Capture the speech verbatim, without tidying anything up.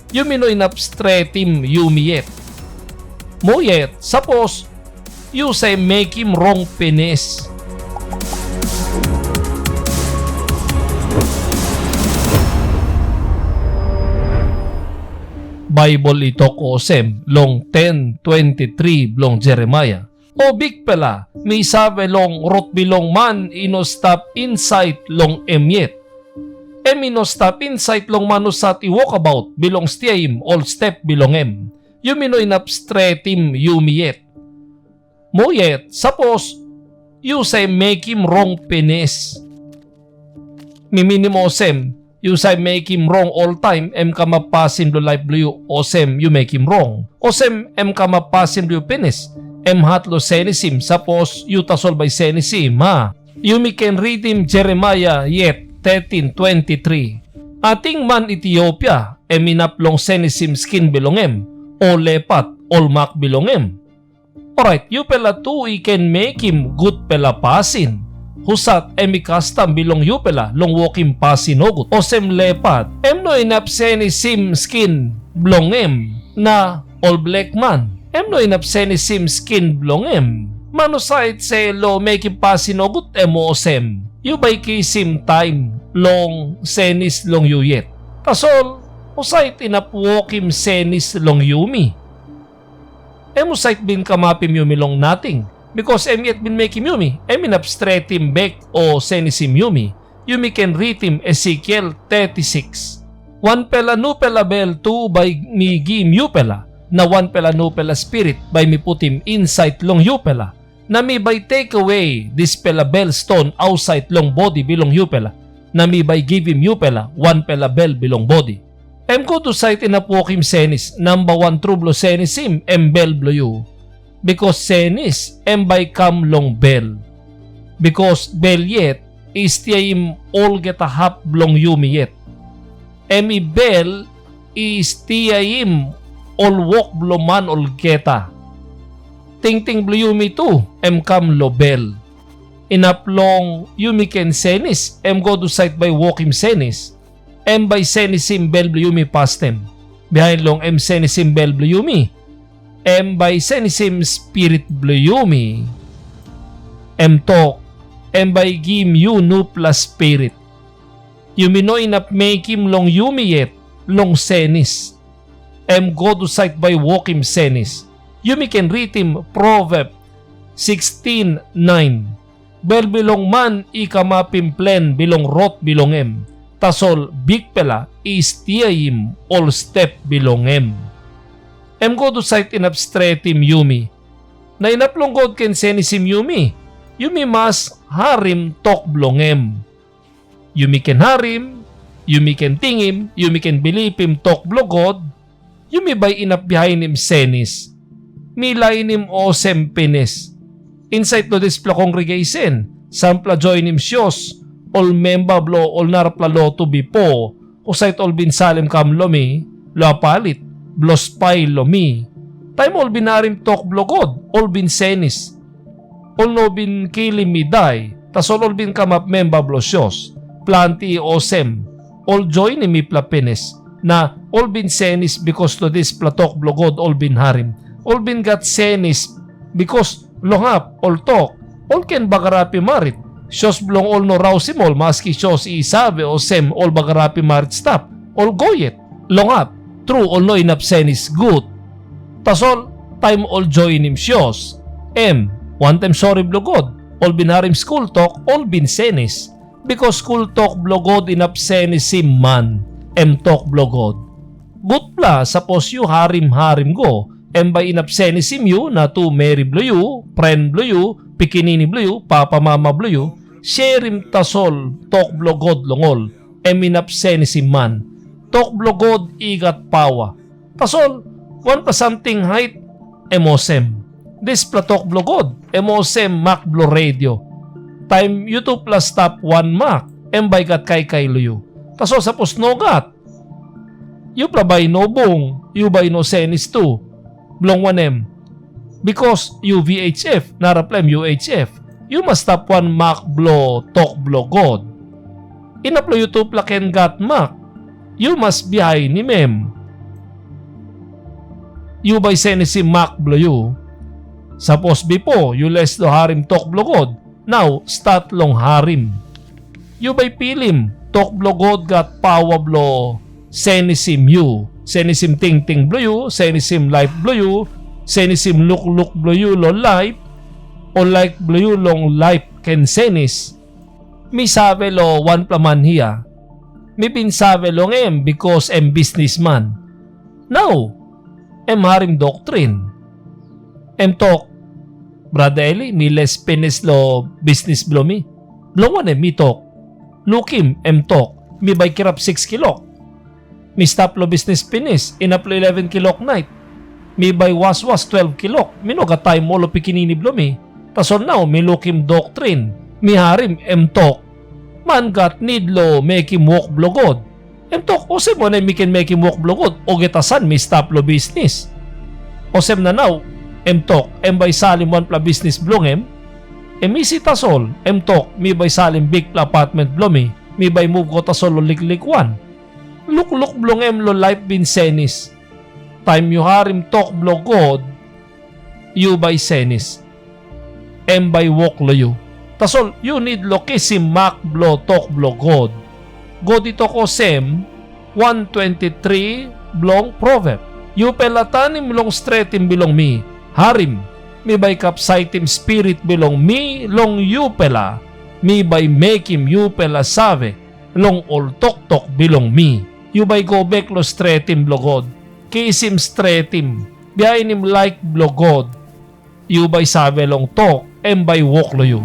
yumi no inap stretim yumi yet. Moa yet, sapos yu save mekim rong pinis. Baibel i tok olsem long ten twenty-three bilong Jeremaia, "O Bikpela, mi save long rot bilong man i no stap insait long em yet. Em i no stap insait long man husat i wokabaut bilong stiaim ol step bilong em. Yumi no inap stretim yumi yet. Moa yet, sapos yu save mekim rong pinis." Mi minim olsem, yu save mekim rong oltaim em kamap pasin bilong laip bilong yu, olsem yu mekim rong. Olsem em kamap pasin bilong yu pinis, em hat long senisim, sapos yu tasol bai senisim, a? Yumi ken ritim Jeremaia yet thirteen twenty-three. Ating man Etiopia em inap long senisim skin bilong em, o lepat, ol mak bilong em? Orait yupela tu i ken mekim gutpela pasin. Husat em i kastam bilong yupela long wokim pasin nogut, olsem lepat? Em no inap senisim skin bilong em, na ol blekman, em no inap senisim skin bilong em. Man husat se long mekim pasin nogut, em olsem, yu bai kisim taim long senis long yu yet. Tasol husat inap wokim senis long yumi? Em husat bin kamapim yumi long nating, bikas em yet bin mekim yumi, em inap stretim bek o senisim yumi. Yumi ken ritim Esekiel thirty-six. Wanpela nupela bel tu bai mi gim yupela, na wanpela nupela spirit bai mi putim insait long yupela, na mi bai tekewe dispela bel ston ausait long bodi bilong yupela, na mi bai givim yupela wanpela bel bilong bodi. Em God husat inap wokim senis, namba wan tru bilong senisim em bel bilong yu. Bikas senis em bai i kam long bel. Bikas bel yet i stiaim olgeta hap bilong yumi yet. Em i bel i stiaim ol wok bilong man olgeta. Tingting bilong yumi tu em kam long bel. Inap long yumi ken senis, em God husat bai wokim senis. Em bai senisim bel bilong yumi pastaim. Bihain long em senisim bel bilong yumi, em bai senisim spirit bilong yumi. Em tok, em bai gim yu nupela spirit. Yumi no inap mekim long yumi yet long senis. Em God husat bai wokim senis. Yumi ken ritim Proveb sixteen nine. Bel bilong man i kamapim plen bilong rot bilong em, tasol Bikpela i stiaim ol step bilong em. Em God husat inap stretim yumi. Na inap long God ken senisim yumi, yumi mas harim tok bilong em. Yumi ken harim, yumi ken tingim, yumi ken bilipim tok bilong God, yumi bai inap bihainim senis. Mi lainim olsem pinis. Insait long dispela kongregesen, sampela joinim sios, ol memba bilong ol narapela lotu bipo, husat ol bin salim kam long mi, long apalit, bilong spai long mi. Taim ol bin harim tok bilong God, ol bin senis. Ol no bin kilim mi dai, tasol ol bin kamap memba bilong sios. Planti olsem, ol joinim mipela pinis, na ol bin senis bikus long dispela tok bilong God ol bin harim. Ol bin gat senis bikus long hap ol tok, ol ken bagarapim marit. Sios bilong ol no rausim ol, maski sios i save olsem ol bagarapim marit stap, ol go yet. Long hap, tru ol no inap senis gut. Tasol taim ol joinim sios, em, wantaim sori bilong God, ol bin harim skul tok, ol bin senis. Bikus skul tok bilong God inap senisim man, em tok bilong God. Gutpela sapos yu harim harim go, em bai inap senisim yu na tu meri bilong yu, pren bilong yu, pikinini bilong yu, papamama bilong yu, serim tasol tok bilong God long ol, em inap senisim man. Tok bilong God i gat paua. Tasol wanpela samting hait, em olsem, dispela tok bilong God, em olsem mak bilong redio. Taim yutupela stap wan mak, em bai i gat kaikai long yu. Tasol sapos nogat, yupela bai i no bung, yu bai i no senis tu. Bilong wanem? Bikus yu V H F, narapela em U H F, yu mas stap wan mak bilong tok bilong God. Inap long yutupela ken gat mak, yu mas bihainim em. yu bai senisim mak bilong yu. Sapos bipo yu les long harim tok bilong God, nau stat long harim. Yu bai pilim tok bilong God gat paua bilong senisim yu, senisim tingting bilong yu, senisim laip bilong yu, senisim lukluk bilong yu long laip, o laik bilong yu long laip ken senis. Mi save long wanpela man hia. Mi bin save long em bikus em bisnisman. Nau, em harim doktrin. Em tok, "Brata Eli, mi les pinis long bisnis bilong mi." Bilong wanem mi tok? Lukim, em tok, "Mi bai kirap sikis kilok. Mi stap long bisnis pinis, inap long ileven kilok nait. Mi bai waswas twelve kilok, mi no gat taim ol pikinini bilong mi. Tasol nau mi lukim doktrin, mi harim em tok, man gat nid long mekim wok bilong God." Em tok, "Olsem wanem mi ken mekim wok bilong God, olgeta san mi stap long bisnis?" Olsem na nau, em tok, em bai salim wanpela bisnis bilong em. Em isi tasol, em tok, "Mi bai salim bikpela apatmen bilong mi, mi bai muv go tasol long liklik wan." Lukluk bilong em long laip bin senis. Taim yu harim tok bilong God, yu bai senis. Em bai wok long yu. Tasol yu nid long kisim mak bilong tok bilong God. God i tok olsem, wan twenti tri bilong Provep, "Yupela tanim long stretim bilong mi. Harim, mi bai kapsaitim spirit bilong mi long yupela. Mi bai mekim yupela save long ol toktok bilong mi." Yu bai go bek long stretim bilong God. Kisim stretim, bihainim laik bilong God. Yu bai save long tok, em bai wok long yu.